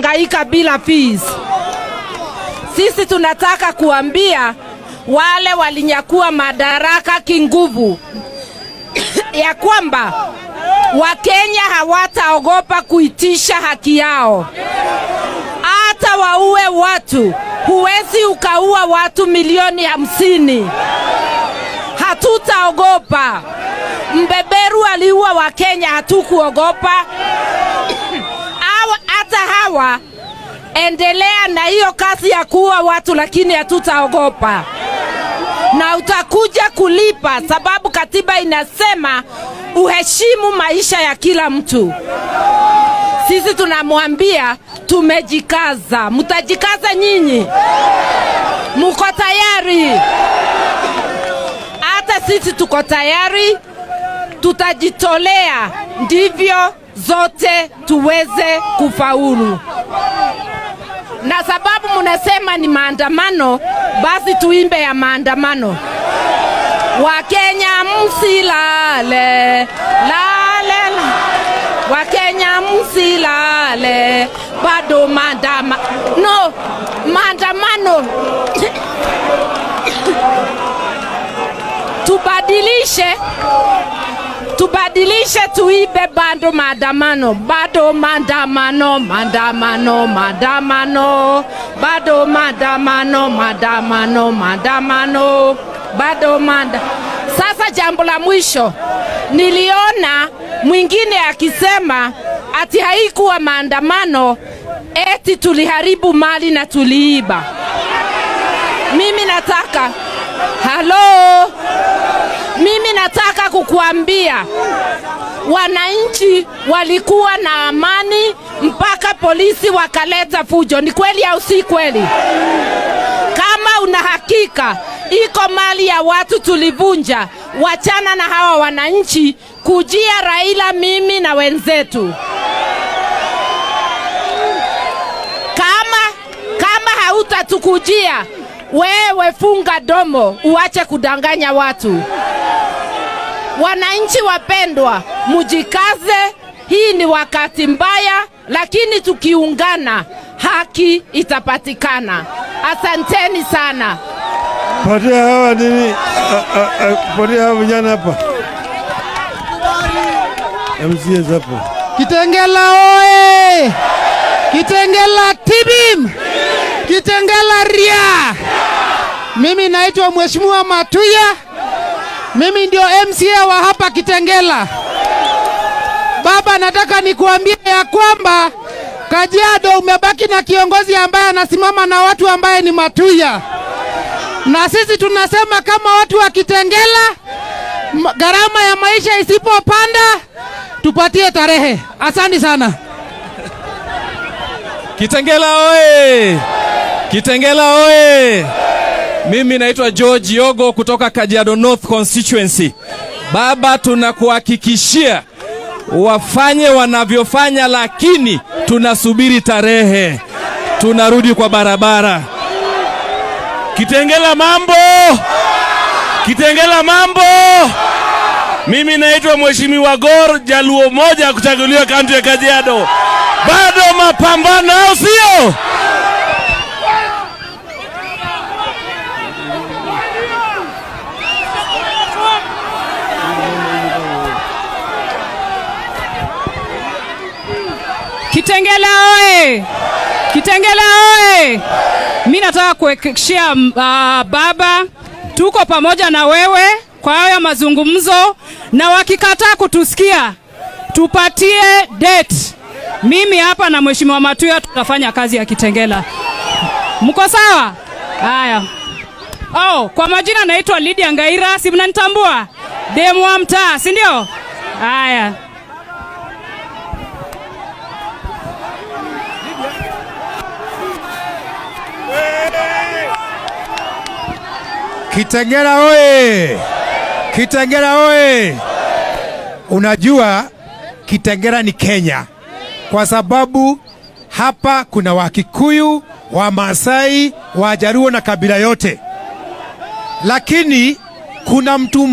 Hangaika bila fees. Sisi tunataka kuambia wale walinyakua madaraka kinguvu ya kwamba Wakenya hawataogopa kuitisha haki yao, hata waue watu. Huwezi ukaua watu milioni 50. Hatutaogopa. Mbeberu aliua Wakenya, hatukuogopa. Hata hawa endelea na hiyo kazi ya kuua watu, lakini hatutaogopa na utakuja kulipa, sababu katiba inasema uheshimu maisha ya kila mtu. Sisi tunamwambia tumejikaza. Mtajikaza nyinyi? Muko tayari? Hata sisi tuko tayari, tutajitolea ndivyo zote tuweze kufaulu. Na sababu munasema ni maandamano, basi tuimbe ya maandamano. Wakenya msilale, lale, la. Wakenya msilale, bado maandama no maandamano. Tubadilishe, tubadilishe, tuibe bado maandamano, bado maandamano, maandamano, maandamano, bado maandamano, maandamano, maandamano, bado maanda. Sasa jambo la mwisho, niliona mwingine akisema ati haikuwa maandamano, eti tuliharibu mali na tuliiba. Mimi nataka halo, mimi nataka kukuambia wananchi walikuwa na amani mpaka polisi wakaleta fujo. Ni kweli au si kweli? Kama una hakika iko mali ya watu tulivunja, wachana na hawa wananchi, kujia Raila, mimi na wenzetu. Kama hautatukujia wewe, funga domo, uache kudanganya watu. Wananchi wapendwa, mujikaze. Hii ni wakati mbaya, lakini tukiungana haki itapatikana. Asanteni sana. Patia hawa nini? Patia hawa vijana hapa. MCAs hapo. Kitengela oye! Kitengela tibim! Kitengela ria! Mimi naitwa Mheshimiwa Matuya. Mimi ndio MCA wa hapa Kitengela. Baba, nataka nikuambie ya kwamba Kajiado umebaki na kiongozi ambaye anasimama na watu ambaye ni Matuya, na sisi tunasema kama watu wa Kitengela, gharama ya maisha isipopanda tupatie tarehe. Asante sana. Kitengela oye! Kitengela oye! Mimi naitwa George Yogo kutoka Kajiado North Constituency. Baba, tunakuhakikishia wafanye wanavyofanya, lakini tunasubiri tarehe, tunarudi kwa barabara. Kitengela mambo! Kitengela mambo! Mimi naitwa Mheshimiwa Gor Jaluo moja kuchaguliwa kaunti ya Kajiado. Bado mapambano, au sio? Kitengela oye! Kitengela oye! Mi nataka kuhakikishia baba, tuko pamoja na wewe kwa haya mazungumzo, na wakikataa kutusikia tupatie date. Mimi hapa na Mheshimiwa Matuya tutafanya kazi ya Kitengela. Mko sawa? Haya. Oh, kwa majina naitwa Lydia Ngaira, si mnanitambua? Demu wa mtaa, si ndio? Haya. Kitengela oye! Kitengela oye! Unajua Kitengela ni Kenya kwa sababu hapa kuna Wakikuyu, Wamasai, Wajaruo na kabila yote, lakini kuna mtu mmoja